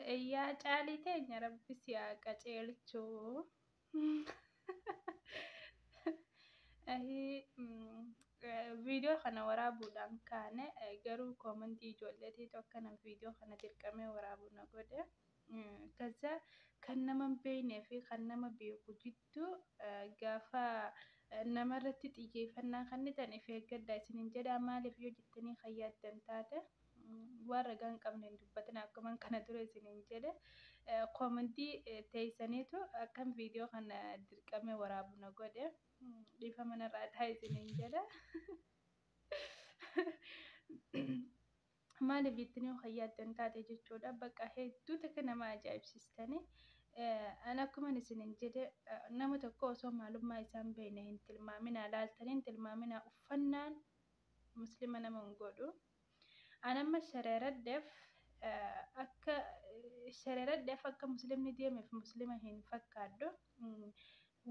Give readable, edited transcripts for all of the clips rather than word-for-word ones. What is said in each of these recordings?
Yaa caalii teenya rabbi si haa qaceelchu. Viidiyoo kana waraabuudhaan kaane garuu koomantii ijoolleetiitu akkana viidiyoo kana dirqamee waraabuu na godhe. Kaza kan nama hin beeknee fi kan nama beeku jidduu gaafa namarratti xiyyeeffannaa kennitan if eeggadhaa isiniin jedha. Maaliif yoo jettanii kan yaaddan taate, waan ragaa hin qabne hin dubbatinaa, akkuman kana dura isiniin jedhe. Koomantii teessaniitu akkan viidiyoo kana dirqamee waraabu na godhe. Dhiifama narraa ta'a isiniin jedha. Maaliif jettanii kan yaaddan taate jechuudha. Bakka hedduu takka nama ajaa'ibsiistanii. Ani akkuman isiniin jedhe, nama tokko osoo maalummaa isaa hin beekne hin tilmaaminaa, laaltanii hin tilmaaminaa. Uffannaan muslima nama hin godhu. Ani amma shareeradheef akka shareeradheef akka muslimni deemeef muslima hin fakkaadhu.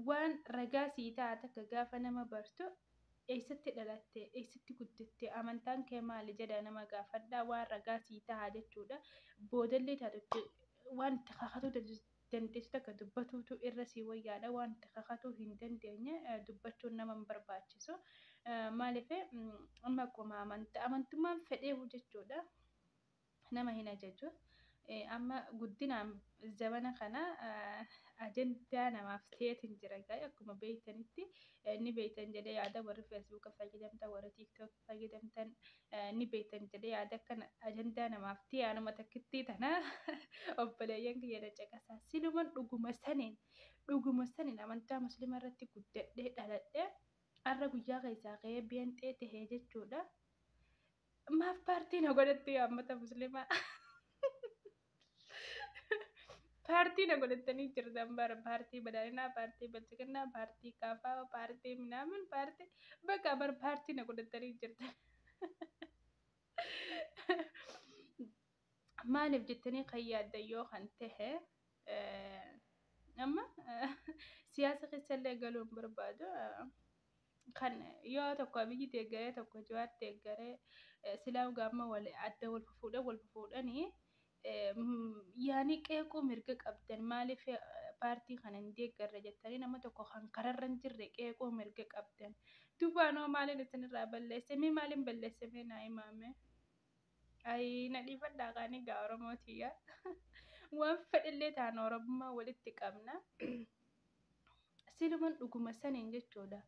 Waan ragaa sii ta'a takka gaafa nama bartu, eessatti dhalatte, eessatti guddatte, amantaan kee maali jedha nama gaafadhaa, waan ragaa sii ta'a jechuudha. Boodallee taatutti waan itti kakatuu dandeessu takka dubbatuutu irra sii wayyaadha. Waan itti kakatuu hin dandeenye dubbachuun nama hin barbaachisu. Maaliif amma akkuma amantaa amantummaan fedheehu jechuudha. Nama hin ajaju. Amma guddinaan zamana kana ajandaa namaaf ta'eetiin jira gaa'e, akkuma beektanitti ni beektan jedhee yaada. Warri Feesbuuka fayyadamtan, warri TikTok fayyadamtan ni beektan jedhee yaada. Akkana ajandaa namaaf ta'e anuma takkittii tana obboleeyyan kiyya na caqasaa. Siluman dhuguma saniin amantaa musliima irratti guddadhee dhaladhee har'a guyyaa keessaa ka'ee beenxee tahee jechuudha. Maaf paartii na godhatti uummata musliimaa? Paartii na godhattanii jirtan bara paartii badhaadhinaa, paartii bilchiginnaa, paartii kaafaa, paartii minaamin, paartii bakka bara paartii na godhattanii jirtan. Maaliif jettanii kan yaaddan yoo kan tahe, amma siyaasa keessallee galuu hin barbaadu. Kan yoo tokko Abiyyi deeggaree, tokko Jawaar deeggaree, silaa gaamma wal adda wal fuudhan wal fuudhanii yaanii qeequu mirga qabdan. Maaliif paartii kana hin deeggarre jettanii nama tokko kan kararra hin jirre qeequu mirga qabdan. Duubaanoo maaliin isinirraa balleesse? Mee maaliin balleesse? Mee naa himaame. Ayi, na dhiifadhaa qaanii gaa Oromootiyya. Waan fedhillee ta'an Oromummaa walitti qabna. Siluman dhuguma saniin jechuudha.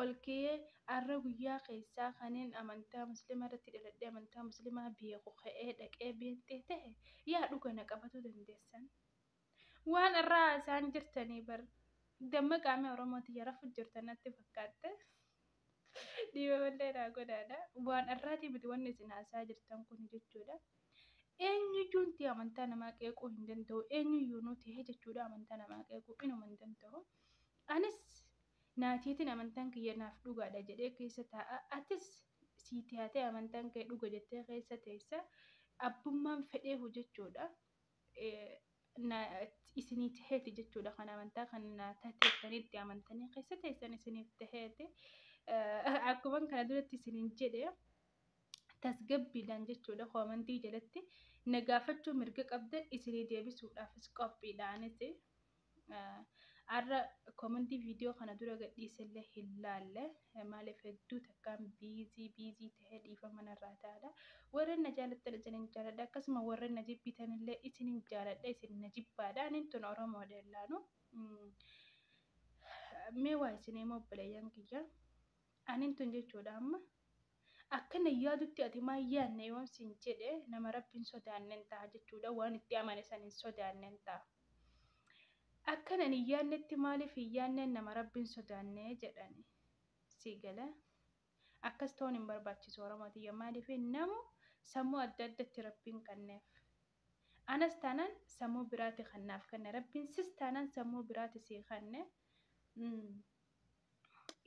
Ol ka'ee har'a guyyaa keessaa kanneen amantaa musliimaa irratti dhaladhee amantaa musliimaa beeku ka'ee dhaqee beektee ta'e yaa dhuga na qabatuu dandeessan. Waan irraa isaan jirtanii bar dammaqaamee Oromootiyya, rafu jirtan natti fakkaatte. Dhiibamallee naa godhaadha. Waan irraatii miti wanni isin haasaa jirtan kun jechuudha. Eenyuyyuu nuti amantaa namaa qeequu hin danda'u. Eenyuyyuu nuti jechuudha amantaa namaa qeequu inuma hin danda'u. Anis naatiitiin amantaan kiyya naaf dhugaadha jedhee keessa taa'a. Atis sii taatee amantaan kee dhuga jettee keessa teessa. Abbummaan fedheehu jechuudha. Isinii taheeti jechuudha kan amantaa kana naa tateessanii itti amantanii keessa teessan isiniif taheeti. Akkuma kana duratti isiniin jedhe, tasgabbiidhaan jechuudha koomantii jalatti na gaafachuu mirga qabdan, isinii deebisuudhaafis qophiidhaanis. Har'a koomantii viidiyoo kana dura gadhiisellee hin laalle. Maaliif hedduu takkaan busy busy tahee, dhiifama narraa ta'aadha. Warreen na jaalattan isinin jaaladha. Akkasuma warreen na jibbitanillee isinin jaaladha. Isin na jibbaadha. Anin tun Oromoodha illaanu. Mee waa isin hima obboleeyyan kiyya. Anin tun jechuudha amma akkana yaadutti ati maa yaadne yoon sin jedhe, nama Rabbiin sodaanneen ta'a jechuudha. Waan itti amane san hin sodaanneen ta'a. Akkanan hin yaadnetti maaliif hin yaadneen nama Rabbiin sodaannee jedhani. Si gala. Akkas ta'uun hin barbaachisu Oromootiyya. Maaliif namu sammuu adda addatti Rabbiin kenneef. Anas taanaan sammuu biraati kan naaf kenne Rabbiin, sis taanaan sammuu biraati sii kenne.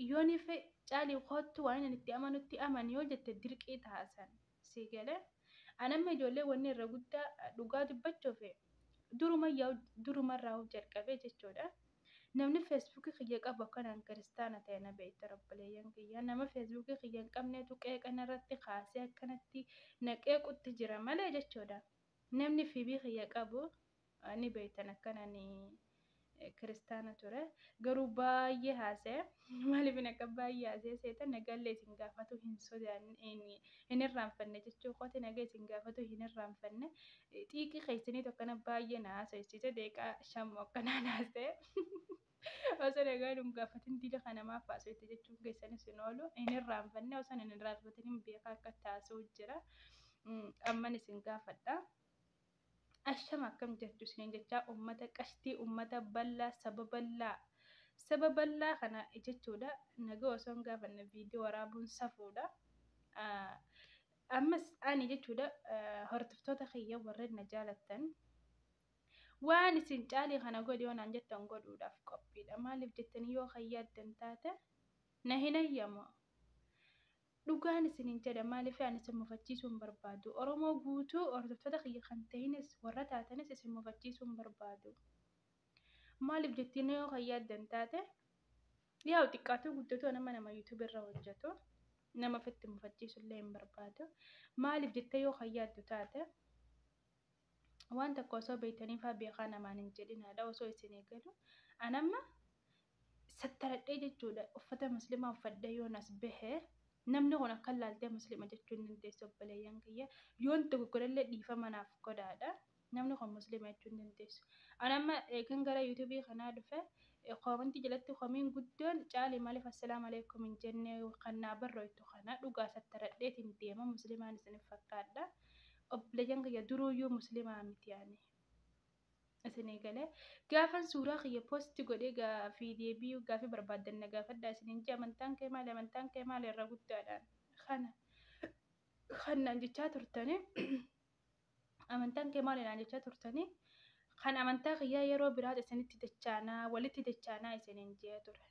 Yooniif caalii kootu waan inni itti amanutti amani yoo jette dirqii taasan si galee. Anamma ijoollee wanni irra guddaa dhugaa dubbachuuf durumarraa jalqabee jechuudha. Namni Feesbuukii kiyya qabu akkanaan kiristaana ta'e na beekta obboleeyyan kiyya. Nama Feesbuukii kiyya hin qabneetu qeeqana irratti kaasee akkanatti na qeequtti jira malee jechuudha. Namni FB kiyya qabu Ni beektan akkanaan kiristaana ture. Garuu baay'ee haasa'e. Maaliif akka baay'ee haasa'e seetan nagaallee isin gaafatu hin sodaanne, hin irraanfanne jechuu kooti, nagaa isin gaafatu hin irraanfanne. Xiiqii keessaniitu akkana baay'ee na haasa'isiise, daqiiqaa 5 akkanaan haasa'e. Osoo nagaa hin gaafatin dila kana maaf haasa'ite jechuun keessanis hin oolu. Hin irraanfanne, osoo hin irraanfatin hin beekaa akka taasisuu jira. Amman isin gaafadha. Ashama akkam jirtu isiniin jechaa, uummata qashtii, uummata bal'aa, saba bal'aa. Saba bal'aa kana jechuudha. Nagaa osoo hin gaafanne viidiyoo waraabuun safuudha. Ammas ani jechuudha hordoftoota kiyya warreen na jaalattan, waan isin caalii kana godhi yoo naan jettan godhuudhaaf qophiidha. Maaliif jettanii yoo kan yaaddan taate, na hin hayyamu. Dhugaan isiniin jedha, maaliif ani isin mufachiisuu hin barbaadu. Oromoo guutuu hordoftoota kiyya kan ta'inis warra taatanis isin mufachiisuu hin barbaadu. Maaliif jettanii yoo kan yaaddan taate, yaa'u xiqqaatu guddatu nama YouTube irra hojjetu nama ofitti mufachiisuu illee hin barbaadu. Maaliif jettee yoo kan yaaddu taate, waan tokko osoo beektanii fa'aa beekaa namaan hin jedhinaadha osoo isin eegalu. Anamma sattaradhee jechuudha uffata musliimaa uffadhee yoon as bahe, namni kun akka laaltee musliima jechuu hin dandeessu, obboleeyyan kiyya. Yoon dogoggorallee dhiifama naaf godhaadha. Namni kun musliima jechuu hin dandeessu. Anamma eegan gara YouTubeii kanaa dhufe, koomantii jalatti komiin guddoon caalii maaliif assalaamu alaikum hin jenne kan naa barreettu kana. Dhugaa sattaradheetiin deema, musliimaan isiniif fakkaadha. Obboleeyyan kiyya, duruuyyuu musliimaa miti ani. Isinii galee, gaafan suuraa kiyya post godhee gaafii deebii gaafii barbaaddan na gaafadhaa isiniin jee, amantaan kee maali, amantaan kee maali irra guddaadhaan kana kan naan jechaa turtanii, amantaan kee maali naan jechaa turtanii, kan amantaa kiyyaa yeroo biraat isinitti dachaanaa, walitti dachaanaa isiniin jee ture.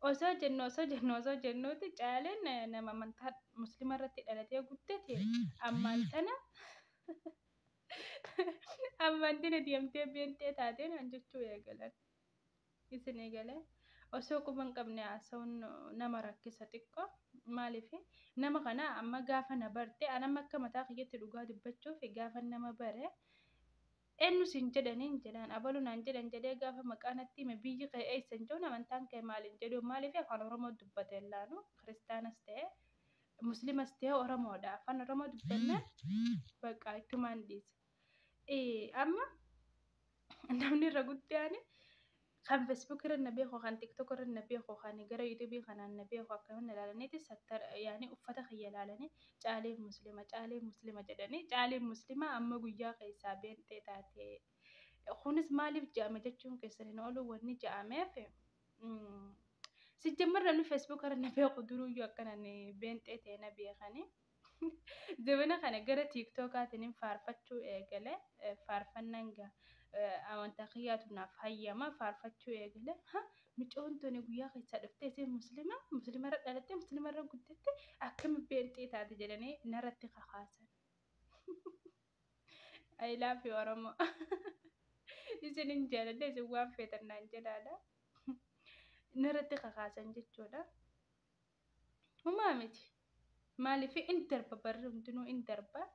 Osoo jennu, osoo jennu, osoo jennuuti caaleen nama amantaa musliima irratti dhalatee guddate ammaan tana deemtee beentee taatee naan jechuu eegalan. Isin eegalee, osoo quba hin qabne haasa'uun nama rakkisa xiqqoo. Maaliif nama kana amma gaafa na barte, anamma akka mataa kiyyatti dhugaa dubbachuuf gaafa nama bare, eenyu siin jedhaniin jedhaan, abalu naan jedhan jedhee gaafa maqaa natti hime, biyyi kee eessa hin jedhu, amantaan kee maal hin jedhu. Maaliif afaan Oromoo dubbate laanu, kiristaanas ta'e musliimas ta'e Oromoodha, afaan Oromoo dubbannaan bakka ittumaan dhiisa. Amma namni irra guddaan kan Facebook irra na beeku, kan TikTok irra na beeku, kan gara YouTubeii kanaan na beeku, akkamiin ilaalaniiti sattar yaani uffata kiyya ilaalanii caaleen musliima, caaleen musliima jedhanii, caaleen musliima amma guyyaa keessaa beenxee taate. Kunis maaliif jedhame jechuun keessan hin oolu. Wanni jedhameef, sijjammar namni Facebook irra na beeku duruyyuu akkanan beenxee ta'e na beekanii. Zamana kana gara TikTokaatiin faarfachuu eegale, faarfannaan amantaa kiyyaatu naaf hayyama, faarfachuu eegale. Ha, mucoon tuni guyyaa keessaa dhuftee isheen musliima, musliima irra dhalattee, musliima irra guddatte, akkami beenxee taate jedhanii narratti kakaasan. I love you Oromoo. Isin hin jaaladha, isin waan feetan naan jedhaadha. Narratti kakaasan jechuudha. Humaa miti. Maaliif in darba, barri hundinuu in darba.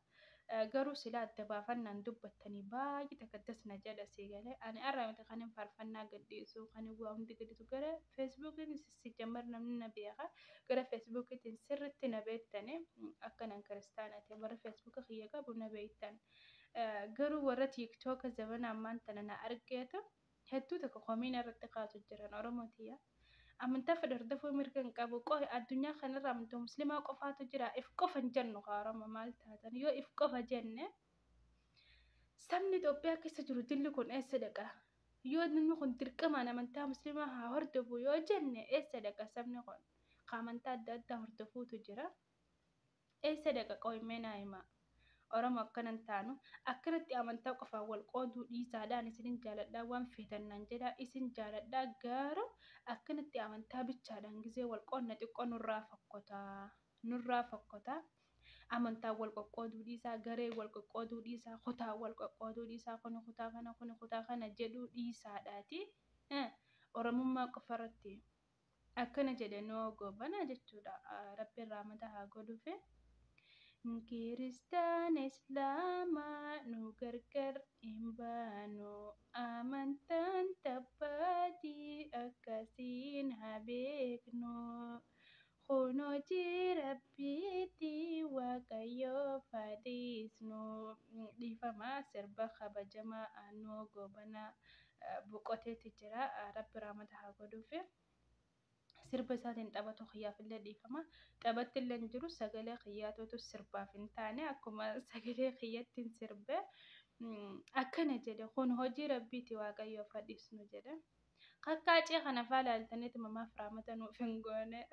Garuu sila adda baafannaan dubbattanii baay'ee takka das na jedha sii galee. Ani har'a miti kan hin faarfannaa gadhiisu, kan hin waa hundi gadhiisu. Gara Facebookiin sijjammar namni na beeka. Gara Facebookiitiin sirritti na beektani, akkanan kiristaana ta'e warra Facebooka kiyya qabu na beektan. Garuu warra TikToka zamana ammaan tana na argeetu hedduu tokko komiin irratti kaasu jiran. Oromoo tiyya. Amantaa fedhe hordofuu mirga hin qabu. Qohi addunyaa kanarra amantaa musliimaa qofaatu jira. If qofa hin jennu kaa Oromoo, maal taatan? Yoo if qofa jenne, sabni Itoophiyaa keessa jiru dilli kun eessa dhaqa? Yoo namni kun dirqamaan amantaa musliimaa haa hordofu yoo jenne, eessa dhaqa sabni kun? Ka amantaa adda addaa hordofuutu jira. Eessa dhaqa qo'imee naa himaa. Oromoo akkanan taanu, akkanatti amantaa qofaan wal qooduu dhiisaadhaan isinin jaaladhaa, waan feetan naan jedhaa, isin jaaladhaa, garuu akkanatti amantaa bichaadhaan gizee wal qoodna xiqqoo nurraa fokkotaa, nurraa fokkotaa. Amantaa wal qoqqooduu dhiisaa, garee wal qoqqooduu dhiisaa, kutaa wal qoqqooduu dhiisaa, kuni kutaa kana, kuni kutaa kana jedhuu dhiisaadhaati. Oromummaa qofarratti akkana jedhe noo goobana jechuudha. Rabbiin rahmata haa godhuufi. Kiristaana Islaamaa nu gargar hin Dhiifama, sirba kabajamaa Nuhoo Goobanaa boqoteeti jira. Rabbi rahmata haa godhuufi. Sirba isaatiin taphatu kiyyaafillee dhiifama. Taphatti illee hin jiru, sagalee kiyyaatuutu sirbaaf hin taane, akkuma sagalee kiyyattiin sirbe. Akkana jedhe, kun hojii rabbiiti, waaqayyoof hadhiisnu jedhe. Kakkaacee kana faa laaltaniiti mamaaf rahmata nuuf hin goone.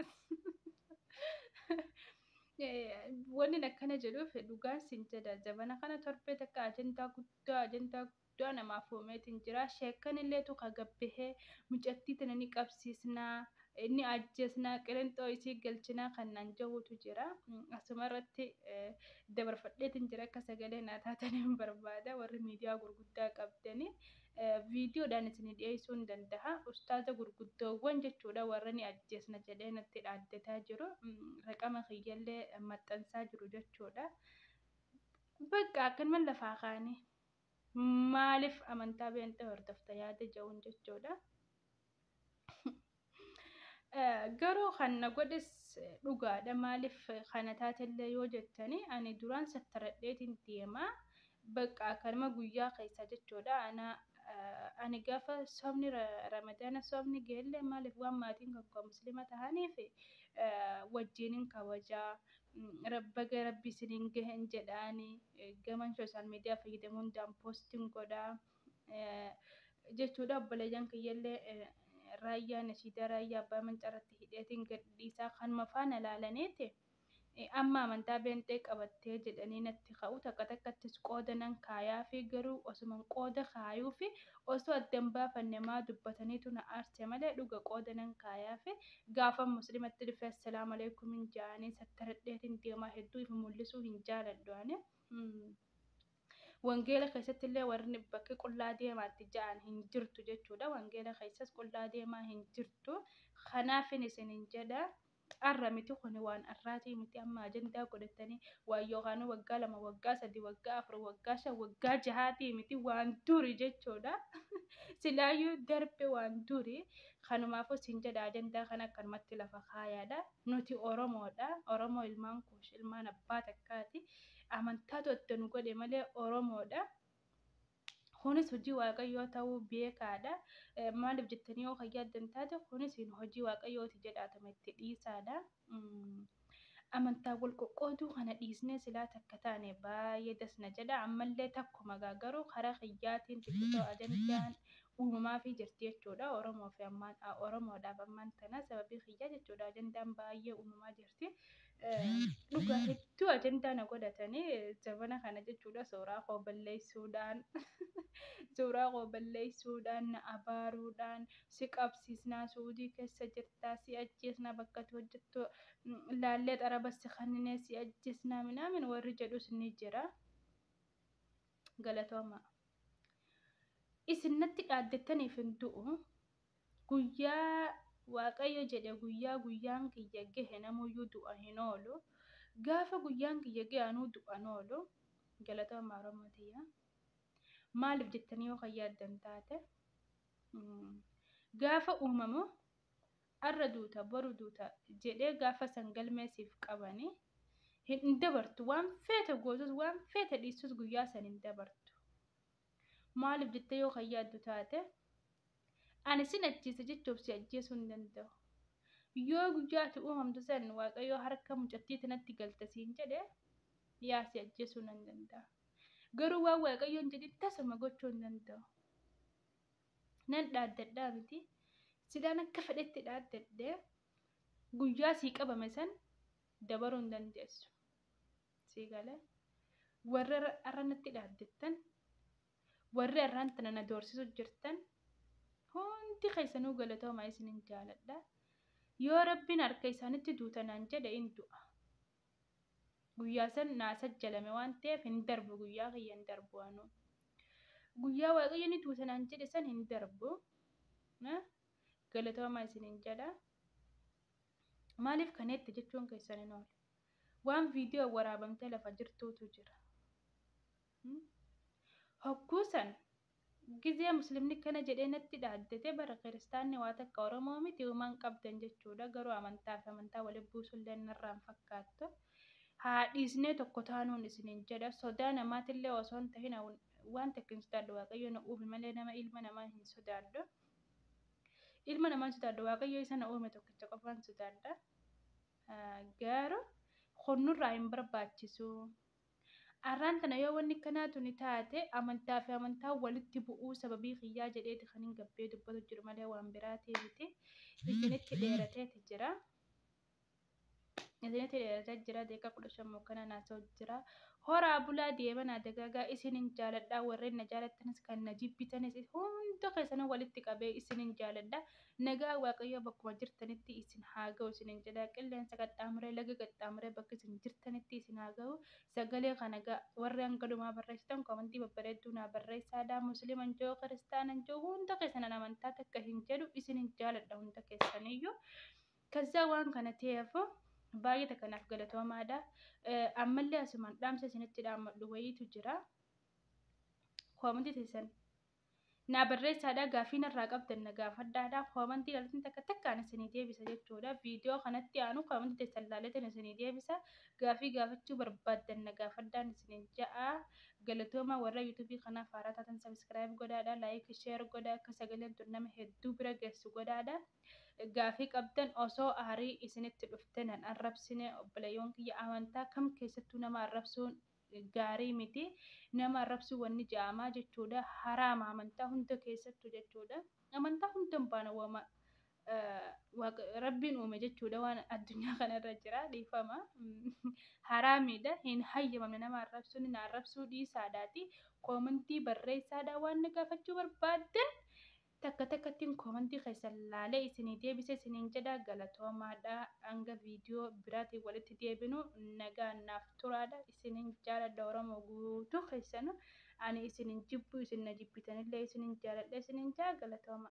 Wanni akkana jedhuuf, dhugaan sin jedha, jabana kana torbee takka ajandaa guddaa, ajandaa guddaa namaaf uumeetiin jira. Sheekkan illeetu kagabbahee mucattii tana ni qabsiisnaa, ni ajjeesnaa, qilinxoo isii galchinaa kan naan jahuutu jira. Asuma irratti dabarfadheetiin jira, akka sagalee naa taataniin barbaada, warri miidiyaa gurguddaa qabdanii. Viidiyoodhaan isinii dhiyeessuu hin danda'a. Ustaaza gurguddoowwan jechuudha, warra ni ajjeesna jedhee natti dhaaddataa jiru. Raqama kiyyallee maxxansaa jiru jechuudha. Bakka akkanuma lafaa kaanii maaliif amantaa beentee hordofta yaada ja'uun jechuudha. Garuu kan na godhes dhugaadha. Maaliif kana taatellee yoo jettani, ani duraan sattaradheetiin deemaa. Bakka akkanuma guyyaa keessa jechuudha. Ana ani gaafa soomni Ramadaana soomni gahellee, maaliif waan maatiin kan koo muslima tahaniif wajjinin kabajaa. Baga rabbi isiniin gahen jedhaani gaman social media fayyadamuu hundaan poostiin godhaa jechuudha. Obboleeyyan kiyyallee raayyaa nashiidaa raayyaa abbaa mancaratti hidheetiin gad dhiisaa, kanuma faana laalaniiti. Amma amantaa beenxee qabattee jedhanii natti ka'u. Takka takkattis qooda nan kaayaa fi garuu osuman qooda kaayuu fi osoo addan baafanne maa dubbataniitu na aarse malee, dhuga qooda nan kaayaa fi gaafa muslimatti dhufe assalaamu alaikum hin jaanii sattaradheetiin deemaa, hedduu ifa mul'isuu hin jaaladhu ani. Wangeela keessatti illee warri bakki qullaa deemaatti ja'an hin jirtu jechuudha. Wangeela keessas qullaa deemaa hin jirtu. Kanaafin isinin jedha. Arra miti, kun waan arraatii miti. Amma ajandaa godhatanii waan yookaan waggaa 2, waggaa 3, waggaa 4, waggaa 5, waggaa 6tii miti, waan duri jechuudha. Silaayyuu darbe, waan duri. Kanumaafuu sin jedha, ajandaa kana akkanumatti lafa kaayaadha. Nuti Oromoodha. Oromoo ilmaan kuush, ilmaan abbaa takkaati. Amantaatu adda nu godhe malee Oromoodha. Kunis hojii waaqayyoo ta'uu beekaadha. Maaliif jettanii yoo kan yaaddan taate, kunis hojii waaqayyooti jedhaatama itti dhiisaadha. Amantaa wal qoqqooduu kana dhiisnee silaa takka taane baay'ee dasna jedha. Ammallee takkuma garuu karaa kiyyaatiin xiqqoo ajandaan uumamaafii jirti jechuudha. Oromoo fi ammaan Oromoodhaaf ammaan tana sababii kiyyaa jechuudha. Ajandaan baay'ee uumamaa jirti. Dhugaa hedduu ajandaa na godhatanii jabana kana jechuudha. Suuraa koo balleessuudhaan, suuraa koo balleessuudhaan, na abaaruudhaan, si qabsiisnaa, suudii keessa jirtaa, si ajjeesnaa, bakka ati hojjettu laallee xaraba si kanninee si ajjeesnaa minaamin warri jedhus ni jira. Galatooma. Isin natti dhaaddattaniif hin du'u. Guyyaa Waaqayyo jedhe, guyyaa guyyaan kiyya gahe namuyyuu du'a hin oolu. Gaafa guyyaan kiyya gahe anuu du'an oolu. Galatooma Oromoo tiyya. Maaliif jettanii yoo kan yaaddan taate, gaafa uumamu arra duuta boru duuta jedhee gaafa san galmee siif qabanii hin dabartu. Waan feete gootus, waan feete dhiistus, guyyaa san hin dabartu. Maaliif jettee yoo kan yaaddu taate, ani sin ajjeesa jechuuf si ajjeesuu hin danda'u. Yoo guyyaa ati uumamtu san Waaqayyo harka mucattii tanatti galta siin jedhe, yaa si ajjeesuu nan danda'a. Garuu waan Waaqayyoon jedhin tasuma gochuu hin danda'u. Nan dhaaddadhaa miti. Silaan akka fedhetti dhaaddadhee guyyaa sii qabame san dabaruu hin dandeessu. Sii galee, warra har'a natti dhaaddattan, warri har'aan tana na doorsisu jirtan hundi keessanuu galatoomaa, isinin jaaladha. Yoo Rabbiin harka isaanitti duutanaan jedhe in du'a. Guyyaa san naa sajjalame waan ta'eef hin darbu, guyyaa kiyya hin darbu anuu. Guyyaa Waaqayyo ni duutanaan jedhe san hin darbu. Galatoomaa isinin jedha. Maaliif kaneetti jechuun keessan hin oolu. Waan viidiyoo waraabamtee lafa jirtuutu jira. Hogguu san gizee muslimni kana jedhee natti dhaaddate, bara kiristaanni waa takka Oromoo miti uumaan qabdan jechuudha. Garuu amantaa fi amantaa waliin buusullee narraan fakkaattu. Haa dhiisnee tokko taanuun isiniin jedha. Sodaa namaatillee osoo hin tahin waan takka hin sodaadhu, Waaqayyo na uume malee nama ilma namaa hin sodaadhu. Ilma namaa hin sodaadhu, Waaqayyo isa na uume tokkicha qofaan sodaadha. Garuu kun nurraa hin barbaachisu. Arraan tana yoo wanni akkanaa tuni taate amantaa fi amantaa walitti bu'uu sababii kiyyaa jedheeti kan hin gabbee dubbatu jiru malee waan biraatii miti. Isinitti dheerateeti jira. Isinitti dheeratee jira, daqiiqaa 15 mokkana naasa'u jira. Horaa bulaa deemanaa dagaagaa, isinin jaaladha. Warreen na jaalattanis kan na jibbitanis hunda keessanuu walitti qabee isinin jaaladha. Nagaa Waaqayyoo bakkuma jirtanitti isin haa ga'u isinin jedha. Qilleensa qaxxaamuree, laga qaxxaamuree bakka isin jirtanitti isin haa ga'u. Sagalee kana warri hanga dhumaa barreessitan komantii babbareedduu naa barreessaadha. Musliiman jiru, kiristaanan jiru, hunda keessanan amantaa takka hin jedhu, isinin jaaladha hunda keessaniyyuu. Kazaa waan kana ta'eef baay'ee takka naaf galatoomaadha. Ammallee asumaan dhaamsa isinitti dhaammadhu wayiitu jira. Koomantii teessan naa barreessaadha. Gaaffii narraa qabdan na gaafadhaadha. Koomantii ilaaltan takka takkaan isinii deebisa jechuudha. Viidiyoo kanatti aanu koomantii teessan ilaaleetan isinii deebisa. Gaaffii gaafachuu barbaaddan na gaafadhaan isiniin ja'a. Galatoomaa. Warra yuutuubii kanaaf haaraa taatan subscribe godhaadha. Like, share godhaa, akka sagaleen tun nama hedduu bira geessu godhaadha. Gaafii qabdan osoo aarii isinitti dhufte nan arrabsine, obboleeyyoon kiyya. Amantaa kam keessattuu nama arrabsuun gaarii miti. Nama arrabsuu wanni ja'amaa jechuudha. Haraama amantaa hunda keessattuu jechuudha. Amantaa hunda hin baana, waama Rabbiin uume jechuudha, waan addunyaa kanarra jira, dhiifama. Haraamiidha, hin hayyamamne nama arrabsuun. Na arrabsuu dhiisaadhaati. Koomantii barreessaadha, waan na gaafachuu barbaaddan takka takkattiin koomantii keessan laalee isinii deebise isiniin jedha. Galatoomaadha. Hanga viidiyoo biraatiin walitti deebinu nagaan naaf turaadha. Isinin jaaladha, Oromoo guutuu keessanu. Ani isinin jibbu, isin na jibbitanillee isinin jaaladha isinin jaa, galatooma.